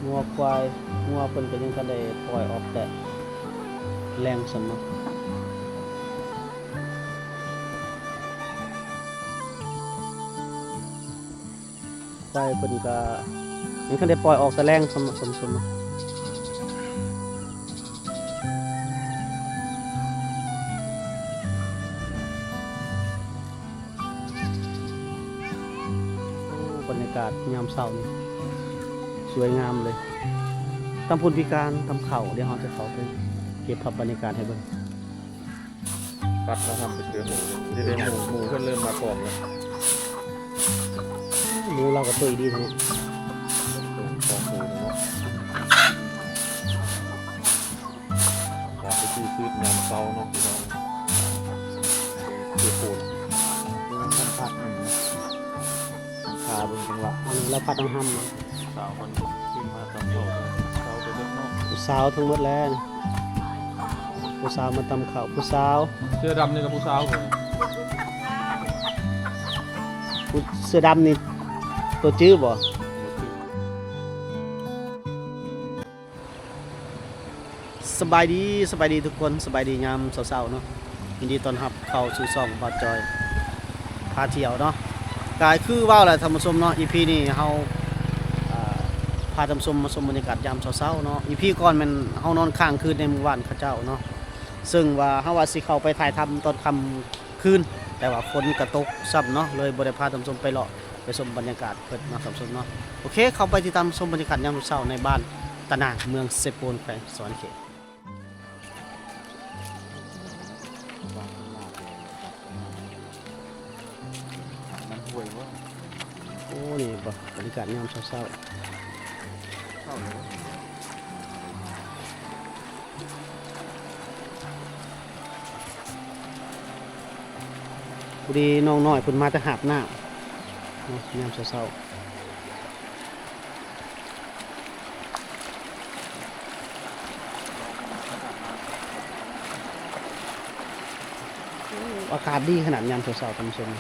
ງົວຄວາຍ ງົວເພິ່ນກໍຍັງທັນໄດ້ປ່ອຍອອກແຕ່ແລງຊ້ຳເນາະ. ຄວາຍເພິ່ນກໍຍັງທັນໄດ້ປ່ອຍອອກແຕ່ແລງຊ້ຳ ຊ້ຳ ຊ້ຳ. ໂອ້ ບັນຍາກາດຍາມເຊົ້ານີ້ສວຍງາມເລີຍ. ຕຳພຸ້ນພິການຕຳເຂົ້າ ດຽວເຮົາຈະເຂົ້າໄປເກັບພາບບັນຍາກາດໃຫ້ເບິ່ງ. ປັດລະຫຳໄປເທື່ອ ນີ້ເດ້ ໝູ ໝູເພິ່ນເລີ່ມມາຕອມແລ້ວ. ໝູລາວກໍຕຸ້ຍດີເນາະ ຂອງໝູເນາະ. ການໄປຊື້ພືດຍາມເຊົ້າເນາະ ພີ່ນ້ອງ ເຮັດໂພນ ເບິ່ງມັນພັດໜຶ່ງ ຖ້າເບິ່ງຈັງຫວະ ອັນນີ້ລາວພັດທາງຫຳເນາະ. ສາວເພິ່ນຂຶ້ນມາຕຳເຂົ້າ ເຊົ້າແຕ່ເດັກເນາະ ຜູ້ສາວທັງໝົດແຫຼະ ຜູ້ສາວມາຕຳເຂົ້າ ຜູ້ສາວ ເສື້ອດຳນີ້ກໍຜູ້ສາວບໍ? ຜູ້ເສື້ອດຳນີ້ໂຕຈື່ບໍ? ບໍ່ຈື່. ສະບາຍດີ ສະບາຍດີທຸກຄົນ ສະບາຍດີຍາມເຊົ້າໆເນາະ. ຍິນດີຕ້ອນຮັບເຂົ້າສູ່ຊ່ອງບ່າວຈອຍພາທ່ຽວເນາະ. ກະຄືເວົ້າແຫຼະທ່ານຜູ້ຊົມເນາະ ອີພີນີ້ເຮົາ ເອີ ພາທ່ານຜູ້ຊົມມາຊົມບັນຍາກາດຍາມເຊົ້າໆເນາະ. ອີພີກ່ອນແມ່ນເຮົານອນຄ້າງຄືນໃນໝູ່ບ້ານເຂົາເຈົ້າເນາະ ເຊິ່ງວ່າເຮົາວ່າຊິເຂົ້າໄປຖ່າຍທຳຕອນຄ່ຳຄືນ ແຕ່ວ່າຝົນກະຕົກຊ້ຳເນາະ ເລີຍບໍ່ໄດ້ພາທ່ານຜູ້ຊົມໄປເລາະ ໄປຊົມບັນຍາກາດເພິ່ນເນາະທ່ານຜູ້ຊົມເນາະ. ໂອເຄ ເຂົ້າໄປຕິດຕາມຊົມບັນຍາກາດຍາມເຊົ້າໃນບ້ານຕະນາງ ເມືອງເຊໂປນ ແຂວງສະຫວັນນະເຂດ. ນ້ຳຫ້ວຍບໍ່? ໂອ້ ນີ້ບໍ່ ບັນຍາກາດຍາມເຊົ້າໆ. ພໍດີນ້ອງນ້ອຍເພິ່ນມາແຕ່ຫາບນ້ຳເນາະ ຍາມເຊົ້າໆ. ໂອ້ ອາກາດດີຂະໜາດຍາມເຊົ້າໆ ທ່ານຜູ້ຊົມ.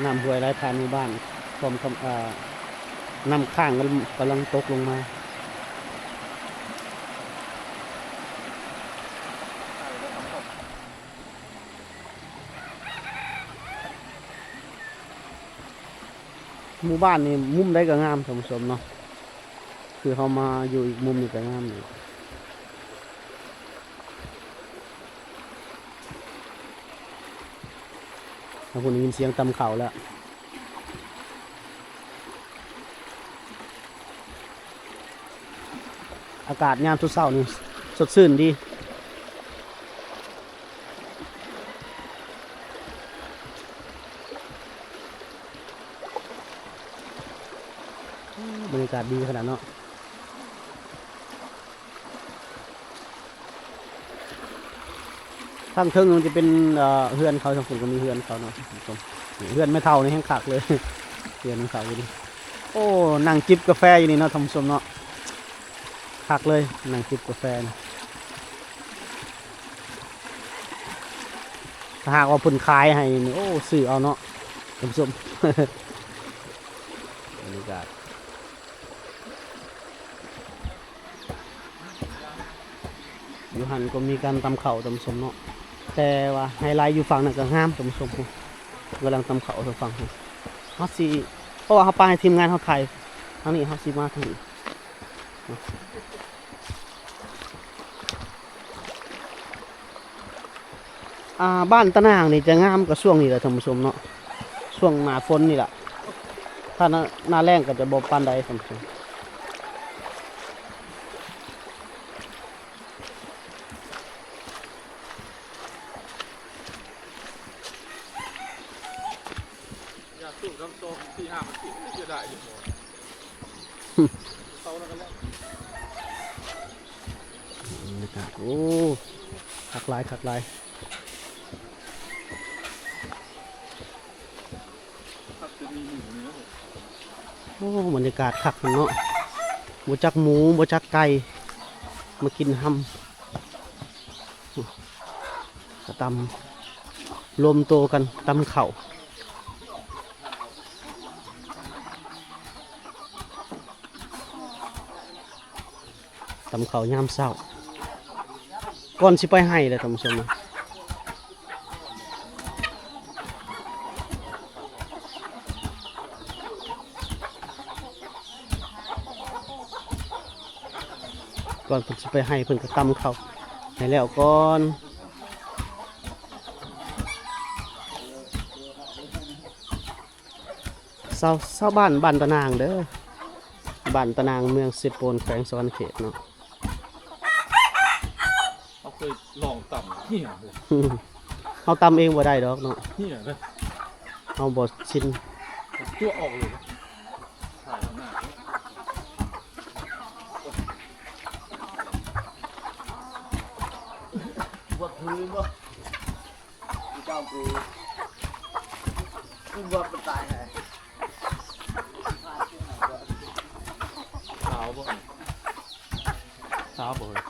ນ້ຳຫ້ວຍໄຫຼຜ່ານໝູ່ບ້ານ ພ້ອມກັບ ເອີ ນ້ຳຄ້າງກຳລັງຕົກລົງມາ. ໝູ່ບ້ານນີ້ມຸມໃດກໍງາມທ່ານຜູ້ຊົມເນາະ. ຄືເຮົາມາຢູ່ອີກມຸມນີ້ກໍງາມອີກ. ທາງພຸ້ນໄດ້ຍິນສຽງຕຳເຂົ້າແລ້ວ. ອາກາດຍາມເຊົ້າໆນີ້ສົດຊື່ນດີ. ບັນຍາກາດດີຂະໜາດເນາະ. ທາງເທິງມັນຈະເປັນ ເອີ ເຮືອນເຂົາ ທາງພຸ້ນກໍມີເຮືອນເຂົາເນາະ. ເຮືອນແມ່ເຖົ້ານີ້ແຮງຄັກເລີຍ ເຮືອນຂອງເຂົາຢູ່ນີ້. ໂອ້ ນັ່ງຈິບກາແຟຢູ່ນີ້ເນາະທ່ານຜູ້ຊົມເນາະ. ຄັກເລີຍ ນັ່ງຈິບກາແຟນີ້. ຖ້າຫາກວ່າເພິ່ນຂາຍໃຫ້ນີ້ ໂອ້ ຊື້ເອົາເນາະທ່ານຜູ້ຊົມ. ບັນຍາກາດ ຢູ່ຫັ້ນກໍມີການຕຳເຂົ້າທ່ານຜູ້ຊົມເນາະ. ແຕ່ວ່າໄຮໄລຢູ່ຝັ່ງນັ້ນກໍງາມທ່ານຜູ້ຊົມ ກຳລັງຕຳເຂົ້າຢູ່ຝັ່ງພຸ້ນ. ເຮົາຊິ ເພາະວ່າເຮົາປະໃຫ້ທີມງານເຮົາຖ່າຍທາງນີ້ ເຮົາຊິມາທາງນີ້. ອ່າ ບ້ານຕານາງນີ້ຈະງາມກໍຊ່ວງນີ້ແຫຼະທ່ານຜູ້ຊົມເນາະ ຊ່ວງໜ້າຝົນນີ້ລະ. ຖ້າໜ້າ ໜ້າແລ້ງກໍຈະບໍ່ປານໃດທ່ານຜູ້ຊົມ. ບັນຍາກາດ ໂອ້ ຄັກຫຼາຍ ຄັກຫຼາຍ. ໂອ້ ບັນຍາກາດຄັກເນາະ ບໍ່ຈັກໝູ ບໍ່ຈັກໄກ່. ມາກິນຮຳ ກະຕຳ ລວມໂຕກັນຕຳເຂົ້າ ຕຳເຂົ້າຍາມເຊົ້າ ກ່ອນຊິໄປໄຮ່ແຫຼະທ່ານຜູ້ຊົມ. ກ່ອນເພິ່ນຊິໄປໄຮ່ ເພິ່ນກໍຕຳເຂົ້າໃຫ້ແລ້ວກ່ອນ. ຊາວ ຊາວບ້ານ ບ້ານຕານາງເດີ ບ້ານຕານາງ ເມືອງເຊໂປນ ແຂວງສະຫວັນນະເຂດເນາະ. ເຮົາເຄີຍລອງຕຳເຫື່ອເລີຍ ເຮົາຕຳເອງບໍ່ໄດ້ດອກເນາະ ເຫື່ອເລີຍ ເຮົາບໍ່ຊິນ ຕົວະອອກເລີຍ ຖ່າຍທາງໜ້າ ບໍ່ຄືບໍ່ ເຈົ້າກູ ຄືບໍ່ໄປຕາຍໃຫ້ ສາວບໍ່ ສາວບໍ່ເຮີ້ຍ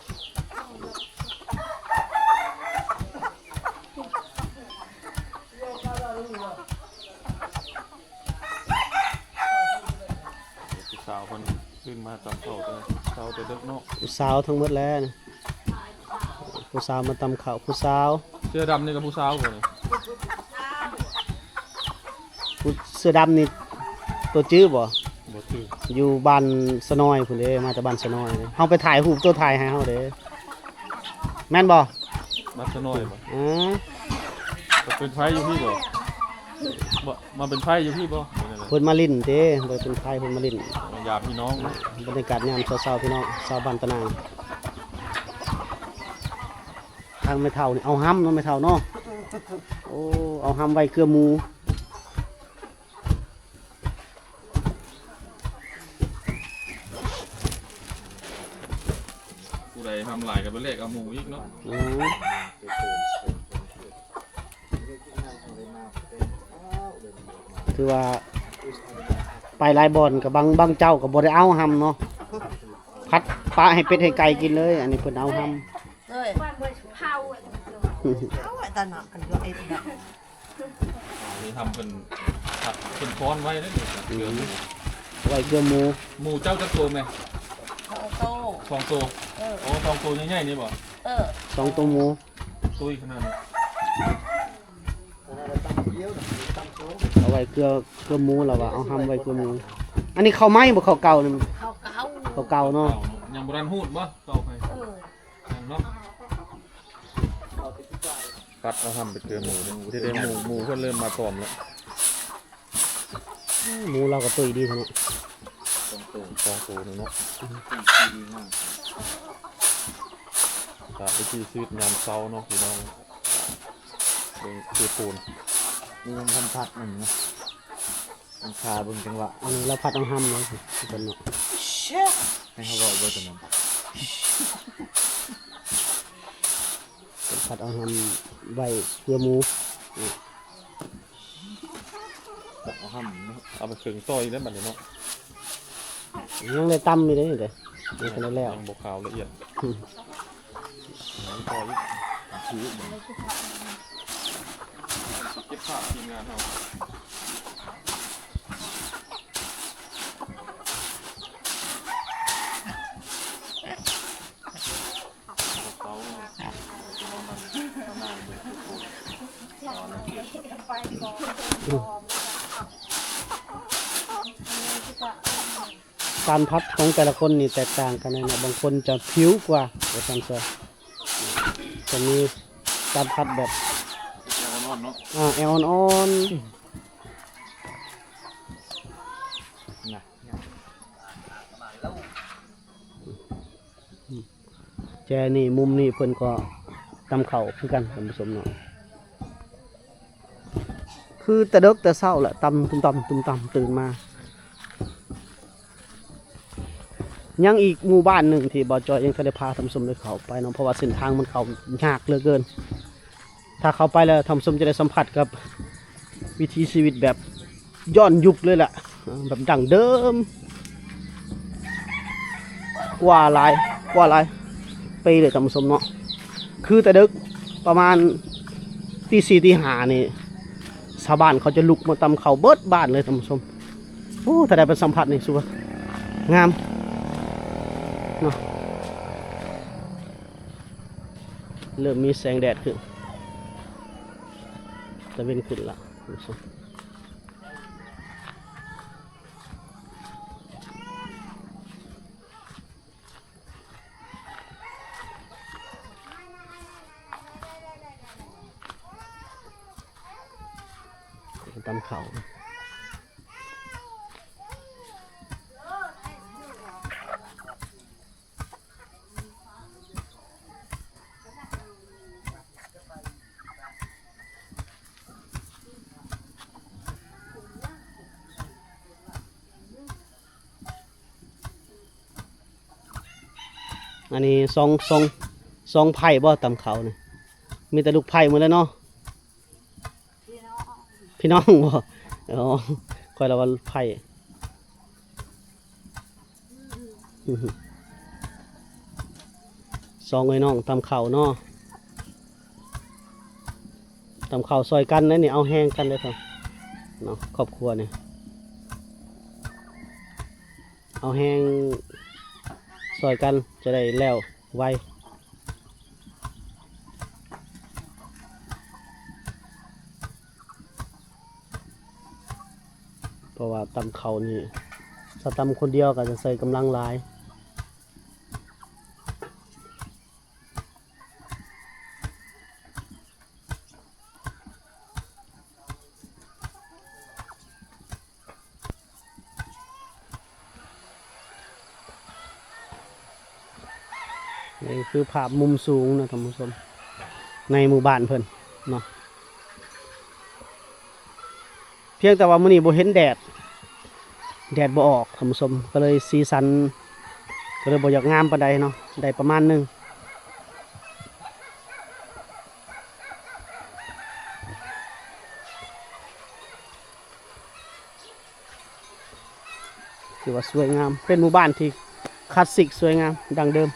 ຜູ້ສາວເພິ່ນຂຶ້ນມາຕຳເຂົ້າແຕ່ເຊົ້າແຕ່ເດິກເນາະ ຜູ້ສາວທັງໝົດແຫຼະ ຜູ້ສາວມາຕຳເຂົ້າ ຜູ້ສາວ ເສື້ອດຳນີ້ກໍຜູ້ສາວບໍ່ນີ້ ຜູ້ເສື້ອດຳນີ້ ໂຕຈື່ບໍ່? ບໍ່ຈື່ ຢູ່ບ້ານສະໜ້ອຍພຸ້ນເດ້ ມາແຕ່ບ້ານສະໜ້ອຍເດ້ ເຮົາໄປຖ່າຍຮູບ ໂຕຖ່າຍໃຫ້ເຮົາເດ້ ແມ່ນບໍ່? ບ້ານສະໜ້ອຍບໍ່? ເອີ ເປັນໄພຢູ່ພີ້ບໍ່? ບໍ່ ມາເປັນໄພຢູ່ພີ້ບໍ່? ເພິ່ນມາຫຼິ້ນເດ້ ບໍ່ໄດ້ເປັນໄພ ເພິ່ນມາຫຼິ້ນ ຍາມພີ່ນ້ອງເນາະ ບັນຍາກາດຍາມເຊົ້າໆ ພີ່ນ້ອງ ຊາວບ້ານຕານາງ. ທາງແມ່ເຖົ້ານີ້ເອົາຮຳເນາະ ແມ່ເຖົ້າເນາະ ໂອ້ ເອົາຮຳໄວ້ເກືອໝູ. ຜູ້ໃດຮຳຫຼາຍກໍໄປແລກເອົາໝູອີກເນາະ ອືມ ຖືວ່າໄປຫຼາຍບ່ອນກໍບາງ ບາງເຈົ້າກໍບໍ່ໄດ້ເອົາຮຳເນາະ ພັດປະໃຫ້ເປັດໃຫ້ໄກ່ກິນເລີຍ ອັນນີ້ເພິ່ນເອົາຮຳ ເອີຍ ເອົາໄວ້ຕາໜ້າກັນຢູ່ເອັດນະ ນີ້ທຳເພິ່ນ ເພິ່ນຄ້ອນໄວ້ເດ້ ອືມ ໄວ້ເກືອໝູ ໝູເຈົ້າຈັກໂຕແມ່? ສອງໂຕ ສອງໂຕ ເອີ ໂອ້ ສອງໂຕໃຫຍ່ໆນີ້ບໍ່? ເອີ ສອງໂຕໝູ ຕຸ້ຍຂະໜາດນີ້ ເອົາໄວ້ເກືອ ເກືອໝູ ລາວວ່າເອົາຮຳໄວ້ເກືອໝູ ອັນນີ້ເຂົ້າໃໝ່ບໍ່ ເຂົ້າເກົ່ານີ້? ເຂົ້າເກົ່າ ເຂົ້າເກົ່າເນາະ ຍັງບໍ່ທັນຮູດບໍ່? ເຂົ້າໄປ ເອີ ເນາະ ປັດເອົາຮຳໄປເກືອໝູເດ້ ເດ້ ໝູ ໝູເພິ່ນເລີ່ມມາຕອມແລ້ວ ໝູລາວກໍຕຸ້ຍດີເນາະ ສອງໂຕ ສອງໂຕນີ້ເນາະ ຕາມວິຖີຊີວິດຍາມເຊົ້າເນາະ ພີ່ນ້ອງ ເບິ່ງເສໂປນ ນີ້ມັນພັນພັດມັນນະ ມັນຄາເບິ່ງຈັງຫວະ ອັນນີ້ລາວພັດເອົາຮຳເນາະ ເພິ່ນເນາະ ໃຫ້ເຮົາເວົ້າເບິ່ງຕົວນັ້ນ ເພິ່ນພັດເອົາຮຳໄວ້ເພື່ອໝູ ເອົາຮຳເນາະ ເອົາໄປເຄິ່ງຕໍ່ອີກແລ້ວບັດນີ້ເນາະ ຍັງໄດ້ຕຳຢູ່ເດ້ນີ້ເດ້ ຍັງບໍ່ແລ້ວ ຍັງບໍ່ຂາວລະອຽດ ອືມ ຍັງຕໍ່ອີກ ຄືອີກ ເກັບພາບທີມງານເຮົາ. ການຜັດຂອງແຕ່ລະຄົນນີ້ແຕກຕ່າງກັນເນາະ ບາງຄົນຈະຜິວກວ່າວ່າຊັ້ນຊະ ຈະມີການຜັດແບບ ແອວອ່ອນໆເນາະ ອ່າ ແອວອ່ອນໆ ນະ. ແຈນີ້ ມຸມນີ້ເພິ່ນກໍຕຳເຂົ້າຄືກັນ ທ່ານຜູ້ຊົມເນາະ ຄືແຕ່ເດິກແຕ່ເຊົ້າແຫຼະ ຕຳຕຸມຕຳຕຸມຕຳ ຕື່ນມາ ຍັງອີກໝູ່ບ້ານໜຶ່ງທີ່ບ່າວຈອຍຍັງທັນໄດ້ພາທ່ານຜູ້ຊົມໄດ້ເຂົ້າໄປເນາະ ເພາະວ່າເສັ້ນທາງມັນເຂົ້າຍາກເຫຼືອເກີນ. ຖ້າເຂົ້າໄປແລ້ວທ່ານຜູ້ຊົມຈະໄດ້ສຳຜັດກັບວິຖີຊີວິດແບບຍ້ອນຍຸກເລີຍແຫຼະ ແບບດັ້ງເດີມ ກວ່າຫຼາຍ ກວ່າຫຼາຍ ປີເລີຍທ່ານຜູ້ຊົມເນາະ. ຄືແຕ່ດຶກປະມານຕີສີ່ຕີຫ້ານີ້ ຊາວບ້ານເຂົາຈະລຸກມາຕຳເຂົ້າເບິດບ້ານເລີຍທ່ານຜູ້ຊົມ. ໂອ້ ຖ້າໄດ້ໄປສຳຜັດນີ້ ສຸດວ່າງາມເນາະ. ເລີ່ມມີແສງແດດຂຶ້ນ ຕາເວັນຂຶ້ນລະທ່ານຜູ້ຊົມ. ຕຳເຂົ້າ ອັນນີ້ສອງ ສອງ ສອງໄພ້ບໍ່ ຕຳເຂົ້ານີ້? ມີແຕ່ລູກໄພ້ໝົດແລ້ວເນາະ. ພີ່ນ້ອງບໍ່? ອໍ ຂ້ອຍລະວ່າໄພ້. ສອງເອື້ອຍນ້ອງຕຳເຂົ້າເນາະ, ຕຳເຂົ້າຊ່ອຍກັນເດ້ນີ້ ເອົາແຮງກັນເດ້ເນາະ ຄອບຄົວນີ້ ເອົາແຮງຊ່ອຍກັນ ຈະໄດ້ແລ້ວໄວ. ເພາະວ່າຕຳເຂົ້ານີ້ ຖ້າຕຳຄົນດຽວກໍຈະໃຊ້ກຳລັງຫຼາຍ. ນີ້ຄືພາບມຸມສູງນະທ່ານຜູ້ຊົມ ໃນໝູ່ບ້ານເພິ່ນເນາະ. ພຽງແຕ່ວ່າມື້ນີ້ບໍ່ເຫັນແດດ ແດດບໍ່ອອກທ່ານຜູ້ຊົມ ກໍເລີຍສີສັນ ກໍເລີຍບໍ່ຢາກງາມປານໃດເນາະ ໄດ້ປະມານໜຶ່ງ. ຖືວ່າສວຍງາມ ເປັນໝູ່ບ້ານທີ່ຄລາສສິກ ສວຍງາມ ດັ້ງເດີມ.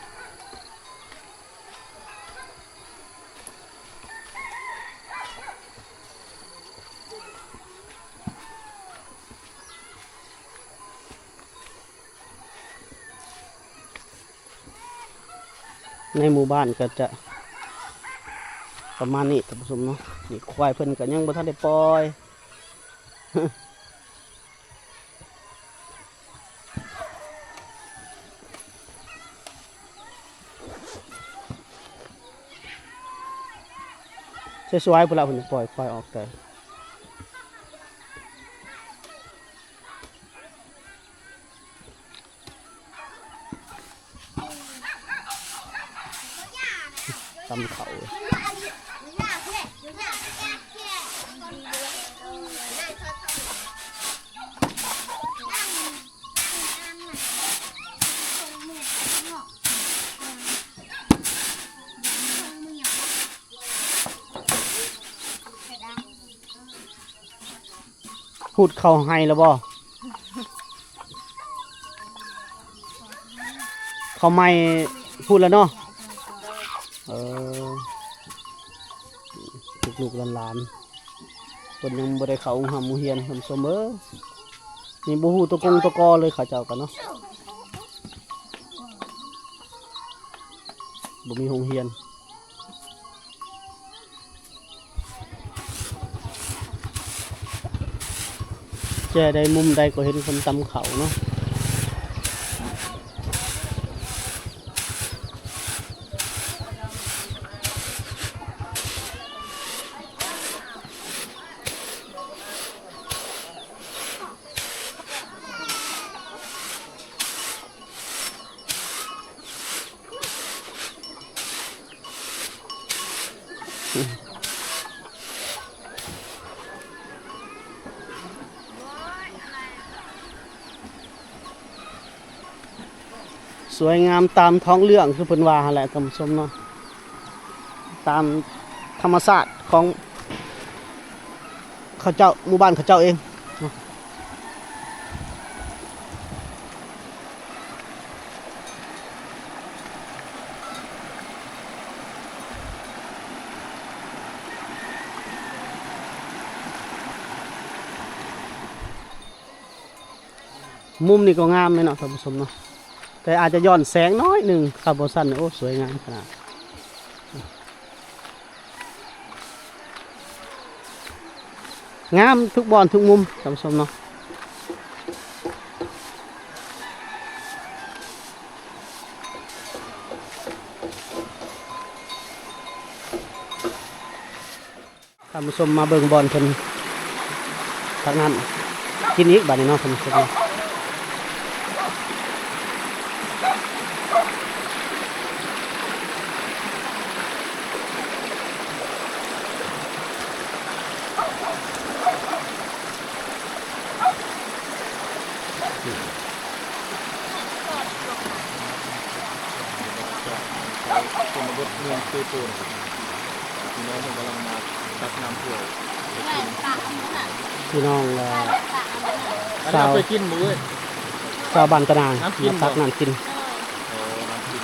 ໃນໝູ່ບ້ານກໍຈະປະມານນີ້ທ່ານຜູ້ຊົມເນາະ. ນີ້ຄວາຍເພິ່ນກໍຍັງບໍ່ທັນໄດ້ປ່ອຍ. ສວຍໆ ພຸ້ນລະ ເພິ່ນປ່ອຍຄວາຍອອກໄກ. ຕຳເຂົ້າ. ຫຸດເຂົ້າໄຮ່ແລ້ວບໍ່? ເຂົ້າໄມ້ພຸ້ນລະເນາະ. ເອີ ລູກໆຫຼານໆ ເພິ່ນຍັງບໍ່ໄດ້ເຂົ້າໂຮງຮ່ຳໂຮງຮຽນທ່ານຜູ້ຊົມເອີຍ. ນີ້ບໍ່ຮູ້ຕົວກົງຕົວກໍເລີຍ ເຂົາເຈົ້າກໍເນາະ ບໍ່ມີໂຮງຮຽນ. ແຈໃດມຸມໃດກໍເຫັນຄົນຕຳເຂົ້າເນາະ. ສວຍງາມຕາມທ້ອງເລື່ອງ ຄືເພິ່ນວ່າຫັ້ນແຫຼະທ່ານຜູ້ຊົມເນາະ, ຕາມທຳມະຊາດຂອງເຂົາເຈົ້າ ໝູ່ບ້ານເຂົາເຈົ້າເອງເນາະ. ມຸມນີ້ກໍງາມແມ່ນເນາະທ່ານຜູ້ຊົມເນາະ ແຕ່ອາດຈະຍ້ອນແສງໜ້ອຍໜຶ່ງ ຄັນບໍ່ຊັ້ນ ໂອ້ ສວຍງາມຂະໜາດ. ງາມທຸກບ່ອນທຸກມຸມທ່ານຜູ້ຊົມເນາະ. ທ່ານຜູ້ຊົມມາເບິ່ງບ່ອນເພິ່ນຕັກນ້ຳກິນອີກບາດນີ້ເນາະທ່ານຜູ້ຊົມເນາະ. ຊົນນະບົດເມືອງເຊໂປນ ພີ່ນ້ອງເພິ່ນກຳລັງມາຕັກນ້ຳຖ້ວຍ ພີ່ນ້ອງ ເອີ ອັນນີ້ເອົາໄປກິນບໍ່ເອີຍ? ຊາວບ້ານຕະນາງ ນ້ຳກິນ ມາຕັກ ບໍ່? ນ້ຳກິນ ໂອ້ ນ້ຳກິນ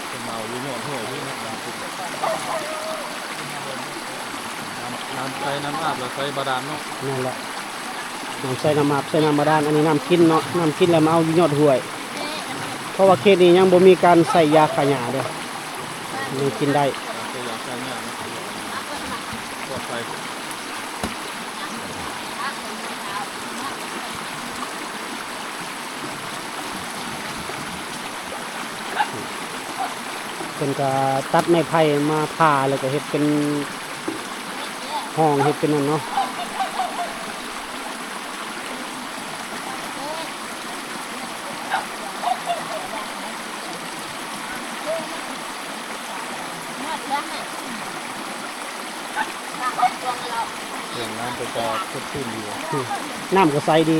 ເພິ່ນເອົາຢູ່ຍອດຫ້ວຍນີ້ເນາະ ນ້ຳກິນ ນ້ຳ ນ້ຳໃຊ້ນ້ຳອາບ ແລ້ວໃຊ້ບາດານເນາະ. ນັ້ນແຫຼະ ນ້ຳໃຊ້ນ້ຳອາບ ໃຊ້ນ້ຳບາດານ ອັນນີ້ນ້ຳກິນເນາະ ນ້ຳກິນແລ້ວມາເອົາຢູ່ຍອດຫ້ວຍ ເພາະວ່າເຂດນີ້ຍັງບໍ່ມີການໃສ່ຢາຂ້າຫຍ້າເດ້ ຍັງກິນໄດ້ ໃຊ້ຢາຂ້າຫຍ້າ ປອດໄພ. ເພິ່ນກະຕັດໄມ້ໄຜ່ມາຜ່າ ແລ້ວກະເຮັດເປັນຫ້ອງ ເຮັດເປັນນັ້ນເນາະ. ເລື່ອງນ້ຳເປັນຕາສົດຊື່ນດີ ນ້ຳກໍໃສດີ.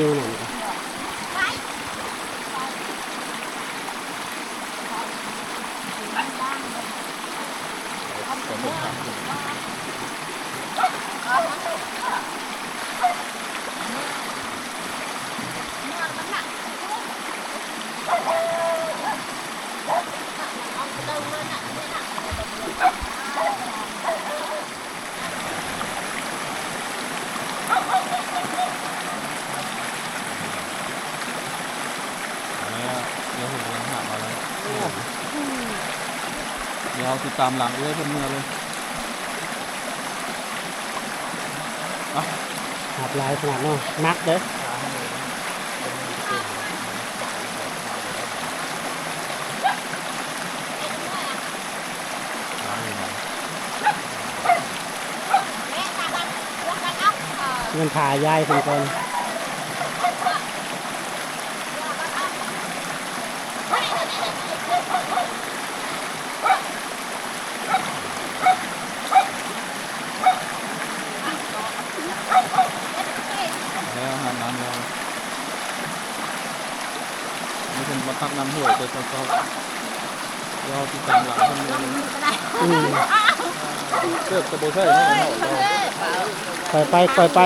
ແລ້ວ ດຽວເຮົາກຳລັງຫາບມາແລ້ວ ດຽວເຮົາຊິຕາມຫຼັງເອື້ອຍເພິ່ນເມືອເລີຍ. ໄປ ຫາບຫຼາຍຂະໜາດເນາະ ໜັກເດີ້. ແມ່ນ ຖ້າຍາຍເພິ່ນກ່ອນ. ແລ້ວຫາບນ້ຳແລ້ວ ນີ້ເພິ່ນມາຕັກນ້ຳຫ້ວຍແຕ່ເຊົ້າໆ ແລ້ວເຮົາຊິຕາມຫຼັງເພິ່ນເມືອເລີຍ. ອືມ ເກີບກໍບໍ່ໃສ່ເນາະ ຄ່ອຍໄປ ຄ່ອຍໄປ.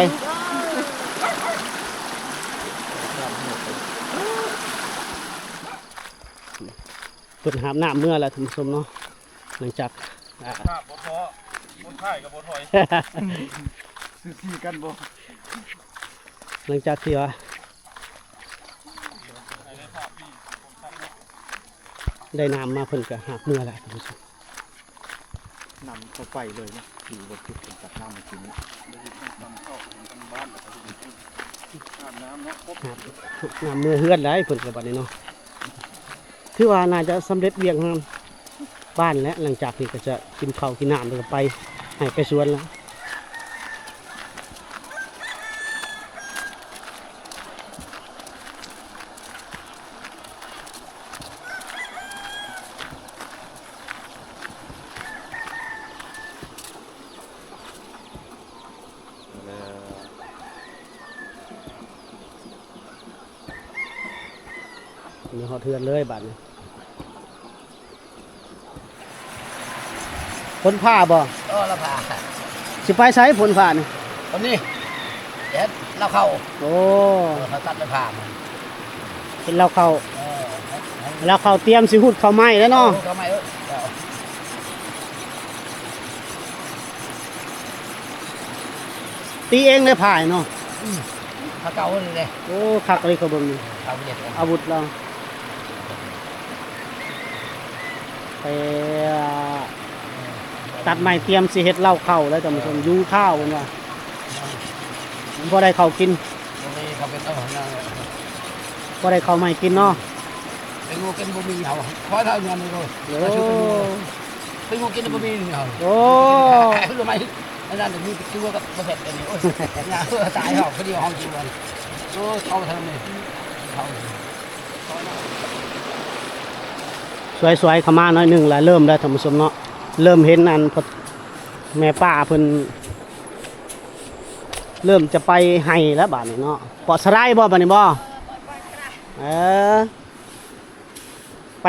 ເພິ່ນຫາບນ້ຳເມືອແລ້ວທ່ານຜູ້ຊົມເນາະ ຫຼັງຈາກ ອ່າ ຫາບບໍ່ທໍ້ ຄົນຂາຍກໍບໍ່ຖອຍ ຊື້ຊີກັນບໍ່? ຫຼັງຈາກທີ່ວ່າໄດ້ນ້ຳມາ ເພິ່ນກໍຫາບເມືອແລ້ວທ່ານຜູ້ຊົມ. ນຳເຂົ້າໄປເລີຍເນາະ ທີ່ລົດເກັບເປັນຕັກນ້ຳມາກິນນີ້ ຫາບນ້ຳເນາະ ຫາບນ້ຳເມືອເຮືອນໄດ້ເພິ່ນກໍບັດນີ້ເນາະ. ຖືວ່າໜ້າຈະສຳເລັດວຽກງານບ້ານແລ້ວ ຫຼັງຈາກນີ້ກໍຈະກິນເຂົ້າກິນນ້ຳ ແລ້ວກໍໄປໄຮ່ໄປສວນແລ້ວ. ມາຮອດເຮືອນເລີຍບາດນີ້. ຝົນຟ້າບໍ່? ເອີ ລາວຟ້າ. ຊິໄປໃສຝົນຟ້ານີ້? ຕອນນີ້ ເຮັດລາວເຂົ້າ. ໂອ້ ເອີ ເຂົາຕັດລາວຟ້າ ເຮັດລາວເຂົ້າ. ເອີ ລາວເຂົ້າຕຽມຊິຫຸດເຂົ້າໄມ້ແລ້ວເນາະ. ເອີ ເຂົ້າໄມ້ ເອີ ເຈົ້າ ຕີເອງເລີຍພ້າຍເນາະ. ອືມ. ຂາເກົ່ານີ້ເດ້. ໂອ້ ຄັກເລີຍ ເຂົາເບິ່ງນີ້ ເອົາວຽດ ອາວຸດລາວ ໄປ ເອີ ຕັດໄມ້ຕຽມຊິເຮັດເລົ້າເຂົ້າແລ້ວທ່ານຜູ້ຊົມ. ຢູ່ຂ້າວເພິ່ນວ່າ ພໍໄດ້ເຂົ້າກິນ ບໍ່ມີເຂົ້າເປັນເອົາ ພໍໄດ້ເຂົ້າໃໝ່ກິນເນາະ. ໄປງົວກິນບໍ່ມີເຮົາ ຂໍເທົ່ານັ້ນເລີຍ. ໂອ້ ໄປງົວກິນບໍ່ມີເຮົາ. ໂອ້ ໄປງົວກິນບໍ່ມີ ອັນນັ້ນມີແຕ່ຕົວກັບບໍ່ເປັດອັນນີ້. ໂອ້ຍ ຍາຕາຍເຮົາ ພໍດີເຮົາຢູ່. ໂອ້ ເຂົ້າທາງນີ້ ເຂົ້າ ສວຍໆ ເຂົ້າມາໜ້ອຍໜຶ່ງລະ ເລີ່ມແລ້ວທ່ານຜູ້ຊົມເນາະ. ເລີ່ມເຫັນອັນ ແມ່ປ້າເພິ່ນເລີ່ມຈະໄປໄຮ່ແລ້ວບາດນີ້ເນາະ. ເປາະສະໄລບໍ່ບາດນີ້ບໍ່? ເອີ ໄປ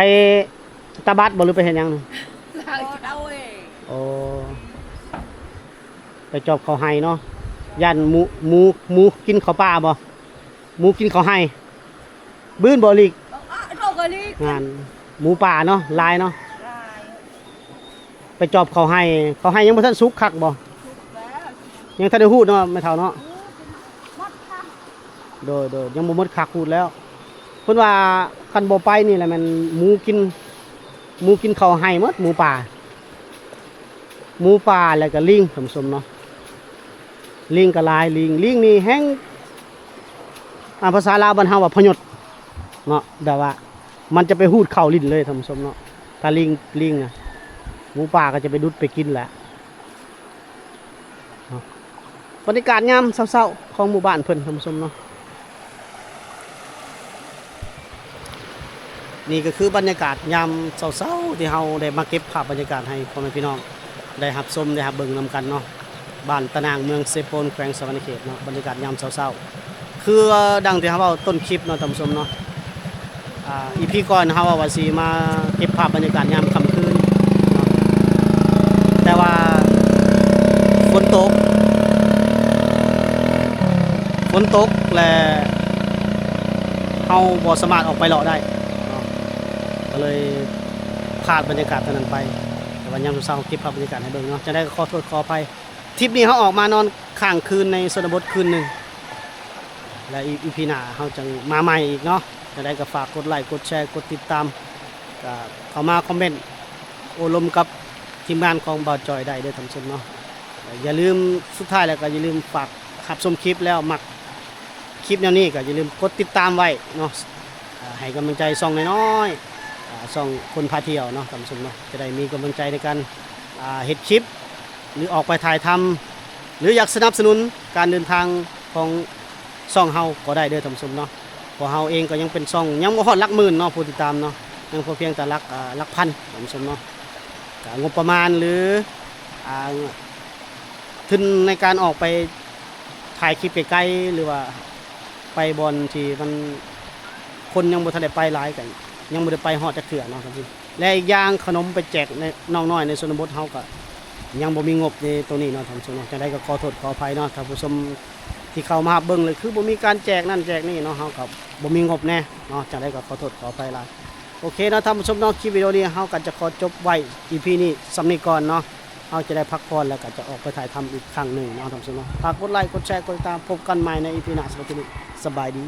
ຕາບັດບໍ່ ຫຼືໄປເຮັດຫຍັງ? ໂອ້ ໄປຈອບເຂົ້າໄຮ່ເນາະ. ຢ້ານໝູ ໝູ ໝູກິນເຂົ້າປ່າບໍ່? ໝູກິນເຂົ້າໄຮ່ ບືນບໍ່ຫຼີກ? ງານໝູປ່າເນາະ ຫຼາຍເນາະ. ໄປຈອບເຂົ້າໄຮ່ ເຂົ້າໄຮ່ຍັງບໍ່ທັນສຸກຄັກບໍ່? ຍັງທັນໄດ້ຮູດເນາະ ແມ່ເຖົ້າເນາະ. ໂດຍໆ ຍັງບໍ່ໝົດຄັກ ຮູດແລ້ວ. ເພິ່ນວ່າຄັນບໍ່ໄປນີ້ແຫຼະແມ່ນໝູກິນ ໝູກິນເຂົ້າໄຮ່ໝົດ ໝູປ່າ ໝູປ່າ ແລ້ວກໍລີງ ທ່ານຜູ້ຊົມເນາະ. ລີງກໍຫຼາຍ ລີງ ລີງນີ້ແຮ່ງ ອ່າ ພາສາລາວບ້ານເຮົາວ່າພະຍົດເນາະ ແບບວ່າມັນຈະໄປຮູດເຂົ້າຫຼິ້ນເລີຍ ທ່ານຜູ້ຊົມເນາະ. ຖ້າລີງ ລີງນະ ໝູປ່າກໍຈະໄປດຸດໄປກິນແຫຼະ. ເນາະ ບັນຍາກາດຍາມເຊົ້າໆ ຂອງໝູ່ບ້ານເພິ່ນ ທ່ານຜູ້ຊົມເນາະ. ນີ້ກໍຄືບັນຍາກາດຍາມເຊົ້າໆ ທີ່ເຮົາໄດ້ມາເກັບພາບບັນຍາກາດໃຫ້ພໍ່ແມ່ພີ່ນ້ອງໄດ້ຮັບຊົມ ໄດ້ຮັບເບິ່ງນຳກັນເນາະ. ບ້ານຕະນາງ ເມືອງເຊໂປນ ແຂວງສະຫວັນນະເຂດເນາະ. ບັນຍາກາດຍາມເຊົ້າໆ ຄືດັ່ງທີ່ເຮົາເວົ້າຕົ້ນຄລິບເນາະ ທ່ານຜູ້ຊົມເນາະ. ອ່າ ອີພີກ່ອນເຮົາເວົ້າວ່າຊິມາເກັບພາບບັນຍາກາດຍາມຄ່ຳຄືນເນາະ ແຕ່ວ່າຝົນຕົກ ຝົນຕົກ ແລະ ເຮົາບໍ່ສາມາດອອກໄປເລາະໄດ້ເນາະ ກໍເລີຍພາດບັນຍາກາດຕົວນັ້ນໄປ. ແຕ່ວ່າຍາມເຊົ້າໆ ເກັບພາບບັນຍາກາດໃຫ້ເບິ່ງເນາະ. ຈັ່ງໃດກໍຂໍໂທດຂໍອະໄພ. ທຣິບນີ້ເຮົາອອກມານອນຄ້າງຄືນໃນຊົນນະບົດຄືນໜຶ່ງ ແລະ ອີ ອີພີໜ້າເຮົາຈັ່ງມາໃໝ່ອີກເນາະ. ຈັ່ງໃດກໍຝາກກົດໄລ ກົດແຊ ກົດຕິດຕາມ ກໍເຂົ້າມາຄອມເມັນໂອ້ລົມກັບທີມງານຂອງບ່າວຈອຍໄດ້ເດີທ່ານຜູ້ຊົມເນາະ. ຢ່າລືມ ສຸດທ້າຍແລ້ວກໍຢ່າລືມຝາກຮັບຊົມຄລິບ ແລ້ວມັກຄລິບແນວນີ້ກໍຢ່າລືມກົດຕິດຕາມໄວ້ເນາະ ໃຫ້ກຳລັງໃຈຊ່ອງນ້ອຍໆ ຊ່ອງຄົນພາທ່ຽວເນາະ ທ່ານຜູ້ຊົມເນາະ. ຈະໄດ້ມີກຳລັງໃຈໃນການ ອ່າ ເຮັດຄລິບ ຫຼືອອກໄປຖ່າຍທຳ ຫຼືຢາກສະໜັບສະໜູນການເດີນທາງຂອງຊ່ອງເຮົາກໍໄດ້ເດີທ່ານຜູ້ຊົມເນາະ. ເພາະເຮົາເອງກໍຍັງເປັນຊ່ອງ ຍັງບໍ່ຮອດຫຼັກໝື່ນເນາະ ຜູ້ຕິດຕາມເນາະ ຍັງພໍພຽງແຕ່ຫຼັກ ອ່າ ຫຼັກພັນທ່ານຜູ້ຊົມເນາະ. ກໍງົບປະມານ ຫຼື ອ່າ ທຶນໃນການອອກໄປຖ່າຍຄລິບໄກໆ ຫຼືວ່າໄປບ່ອນທີ່ມັນ ຄົນຍັງບໍ່ທັນໄດ້ໄປຫຼາຍ ກໍຍັງບໍ່ໄດ້ໄປຮອດຈັກເທື່ອເນາະທ່ານຜູ້ຊົມ. ແລະ ອີກຢ່າງຂະໜົມໄປແຈກໃນນ້ອງນ້ອຍໃນຊົນນະບົດເຮົາກໍຍັງບໍ່ມີງົບໃນໂຕນີ້ເນາະທ່ານຜູ້ຊົມເນາະ. ຈັ່ງໃດກໍຂໍໂທດຂໍອະໄພເນາະທ່ານຜູ້ຊົມທີ່ເຂົ້າມາຮັບເບິ່ງ ແລະ ຄືບໍ່ມີການແຈກນັ້ນແຈກນີ້ເນາະ ເຮົາກໍບໍ່ມີງົບແດ່ເນາະ. ຈັ່ງໃດກໍຂໍໂທດຂໍອະໄພຫຼາຍ. ໂອເຄເນາະທ່ານຜູ້ຊົມເນາະ ຄລິບວິດີໂອນີ້ເຮົາກໍຈະຂໍຈົບໄວ້ ອີພີນີ້ສ່ຳນີ້ກ່ອນເນາະ. ເຮົາຈະໄດ້ພັກຜ່ອນ ແລ້ວກໍຈະອອກໄປຖ່າຍທຳອີກຄັ້ງໜຶ່ງເນາະທ່ານຜູ້ຊົມເນາະ. ຝາກກົດໄລ ກົດແຊ ກົດຕິດຕາມ. ພົບກັນໃໝ່ໃນ ອີພີໜ້າ. ສຳລັບທີ່ນີ້ ສະບາຍດີ.